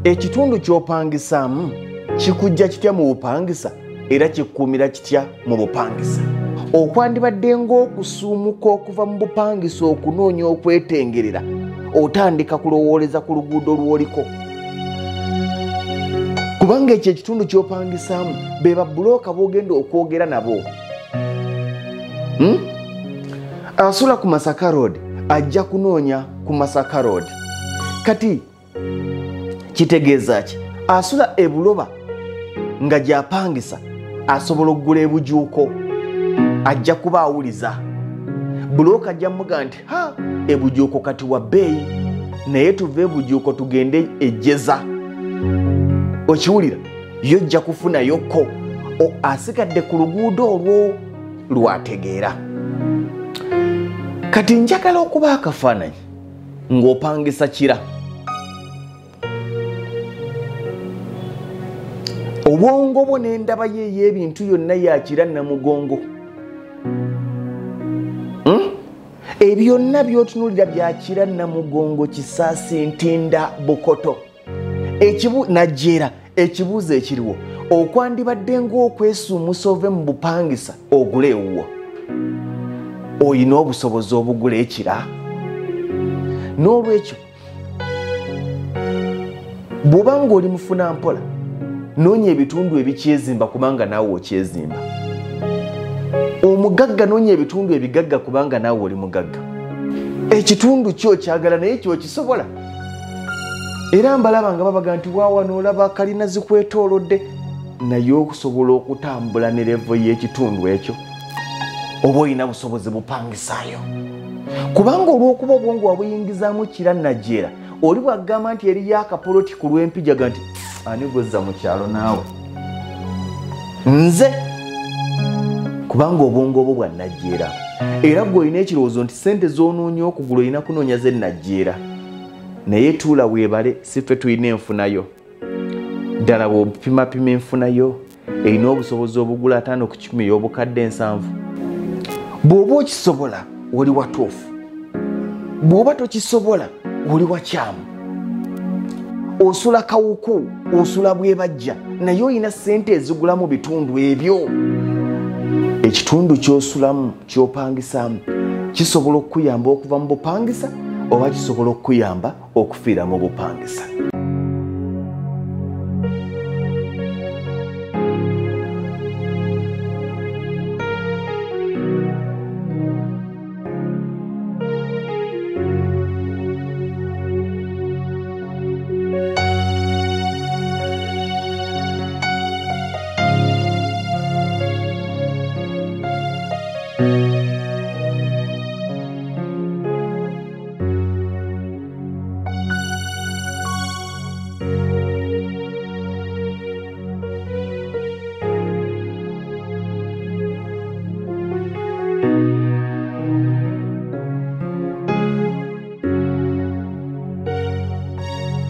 Ekitundu ky'opangisaamu kikujja kitya mu bupangisa era kikukuumira kitya mu bupangisa? Okwandibadde ng'okusuumuka okuva mu bupangisa okunoonya okwetengerera, otandika kulowooleza ku luguudo lw'oliko. Kubanga ekyo ekitundu ky'opangisaamu be babbulooka b'ogenda okwogera nabo. Asula ku Masaka Road ajja kunoonya ku Masaka Road. Kati kitegeeza ki? Asula ebuloba nga gy'apangisa asobola okugula ebujuuko, ajja kuba awuliza. Bulooka ajja mmuga nti ha, ebujuuko kati wa bbeeyi, naye tuve ebujuuko tugende ejjeza. Okiwulira? Yo ojja kufunayokko. Asigadde ku luguudo olwo lwategeera. Kati njagala okuba akafaananyi ng'opangisa Kira. Obwongo bwo n'endaba ye ey'ebintu yonna ya Kira Namugongo. Ebyonna by'otunuulira bya Kira Namugongo, Kisaasi, Ntinda, Bukoto. Najjeera ekibuuzo ekiriwo, okwandibadde ng'okwesuumusa ove mu bupangisa ogule ewuwo, oyina obusobozi obugula ekira? N'olwekyo bw'oba ng'oli mufuna mpola, noonya ebitundu ebikyezimba kubanga naawe okyezimba. Omugagga noonya ebitundu ebigagga kubanga naawe oli mugagga. Ekitundu kyo kyagala naye kyokisobola. Era mbalaba nga babaga nti waawano olaba kalina zikwetoolodde, naye okusobola okutambula ne levo y'ekitundu ekyo oba olina busobozi bupangisaayo. Kubanga olw'okuba obwongo wabuyingizaamu Kira Najjeera, oli bw'agamba nti eriyo akapoloti ku lw'empijaga nti ani gwezza mu kyalo naawe? Nze. Kubanga obwongo obwo bwa Najjeera. Era gwe olina ekirowoozo nti ssente z'onoonya okugula olina kunoonya ze Najjeera. Naye tuula weebale, si ffe tulina enfunayo. Ddala bw'opimapima enfunayo erina obusobozi obugula 50 ku 100 y'obukadde 70. Bw'oba okisobola oli watuufu, bw'oba tokisobola oli wakyamu. Osula kawuku, osula bwebajja, naye olina ssente ezigula mu bitundu ebyo. Ekitundu ky'osulamu ky'opangisaamu kisobola okukuyamba okuva mu bupangisa oba kisobola okukuyamba okufiira mu bupangisa.